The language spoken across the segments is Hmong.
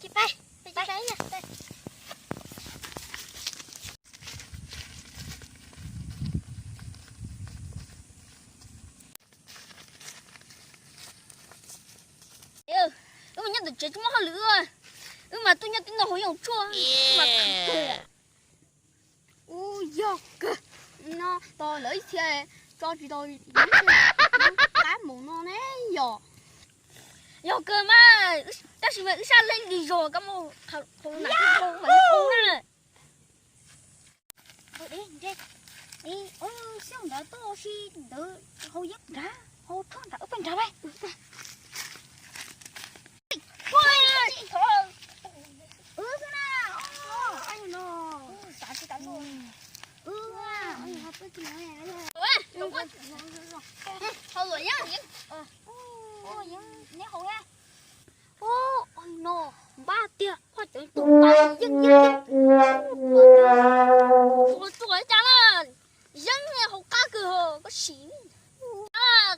Tsis pais, pais, pais. Wb mas nyob tom tsev tsis muaj hauj lwm, wb mas tuaj nyob tib no hauv yoog tshuaj mas. Ub, yog kawg, no tos lawv ib txhia tso tsis tau qab mus no ne yom. Yog kawg mas, tab sis mas wb sab leej dig zog kab mob qhov na. Xyoo ntawd tuaj si ntawd hau yeeb nrad, hau tshuaj nrad, wb peb nrad. Neb hau, npab tiag, koj cov tus yeej yeej. Tsuas cas na, yeeb hauv qab kawg koj sim.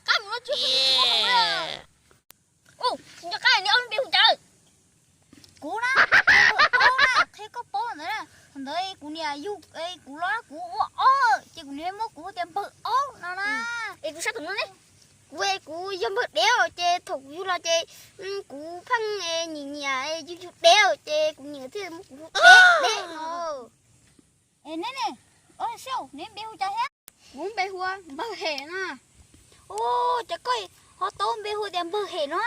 Qab mus no tsis muaj hau. Nco qab niam ob npe hu cas? Kuv na, qhia koj paub ntawd, ntawd kuv niam yug kuv los kuv ua ob ces kuv niam muab kuv hu tias npawg ob no na. Es kuv sab tom no ne, kuv kuv yog npawg dev ces thaum kuv yug los ces kuv pheej nyiam nyiam yug yug dev ces kuv niam thiaj muab kuv hu dev dev no. Es neb ne, neb npe hu cas thiab? Kuv npe hu ua npawg Hem na. Ub, ces koj ho tau npe hu tias npawg Hem no.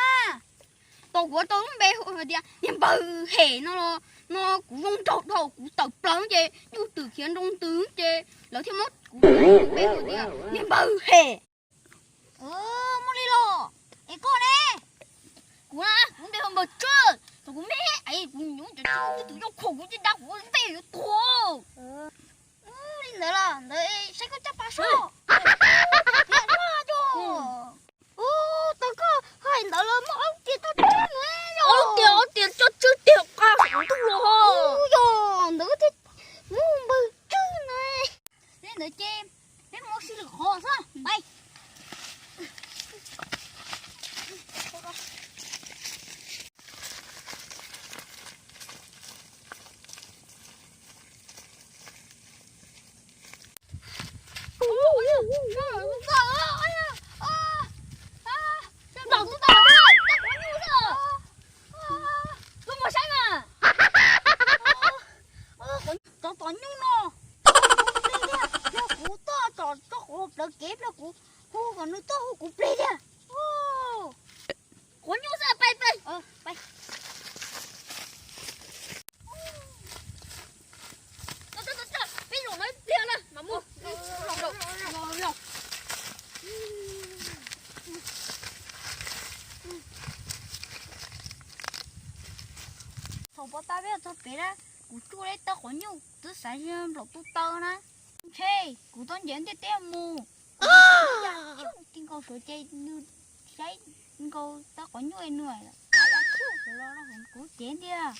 Tau kuv tau lub npe hu tias niag npawg Hem no los, no kuv zoo nraug dhau kuv tawm plaws ces nyuj twm khiav nroo ntws ces lawv thiaj muab kuv npe hu tias niag npawg Hem. Muaj li los, es koj ne? Kuv na, kuv npe hu npawg Tswb, thaum kuv me me kuv nyob cov tswb twb tus yau khuam kuv ces dag kuv ua ntej yuav tuag. Li ntawd los ntawd saib koj caj pas soj. Tiag, ub, tau koj hais ntawd los muaj ob tias toj tswb no. Ob tias, ob tias toj tswb tiag, qab ntuj los ho. Yog ntawd thiaj muaj npawg Tswb no. Li ntawd ces peb mus ua si lwm qhov xwb, pais. Tov tom nyuj no, yog kuv tuaj tsom tso qhov plawv kev pliag kuv hu kom nws tuaj hu kuv plig tiag. Qhov nyuj xwb, pais pais. Peb zaum no ib pliag na mas mus. Thaum pov tau peb txog pem na, kuv tsuj leb tawb qhov nyuj twb xav nplaum tu taw na. Ntshe kuv tau ncaim ntiaj teb mus, kuv ya cub ti nkaus suav ces nws saib nkaus tawb qhov nyuj nws ya cub suav los kuv cev ntiag.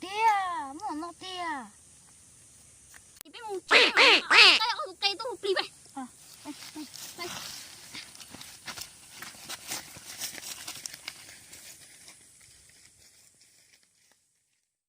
Tiag, muaj no tiag. Peb mus tsev.